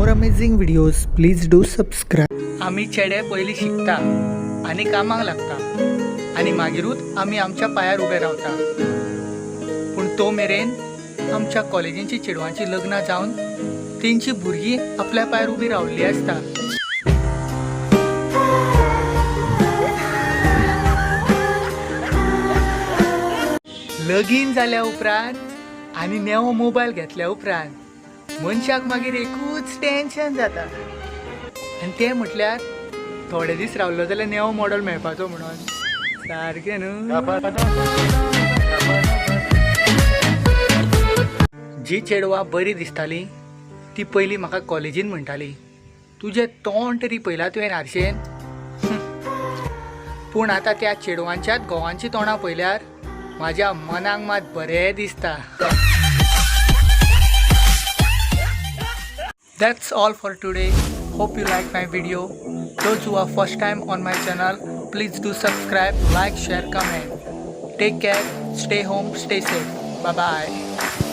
more amazing videos, please do subscribe. आमी चेडे पयलीं शिकता आनी कामाक लागता आनी मागीरूच आमी आमच्या पांयार उबे रावता. पूण तो मेरेन आमच्या कॉलेजींची चेडवांची लग्नां जावन तेंची भुरगीं आपल्या पांयार उबी रावल्ली आसता. लगीन जाल्या उपरांत आनी नवो मोबायल घेतल्या उपरांत मनशाक मागीर एकूच टेन्शन जाता आनी तें म्हटल्यार थोडे दीस रावलो जाल्यार नवो मॉडल मेळपाचो म्हणून. सारकें न्हू? जी चेडवां बरी दिसताली ती पयलीं म्हाका कॉलेजीन म्हणटाली, तुजें तोंड तरी पळयलां तुवें आरशेन? पूण आतां त्या चेडवांच्याच घोवांची तोंडां पळयल्यार म्हाज्या मनाक मात बरें दिसता. That's all for today. Hope you like my video. Those who are first time on my channel, please do subscribe, like, share, comment. Take care, stay home, stay safe. Bye bye.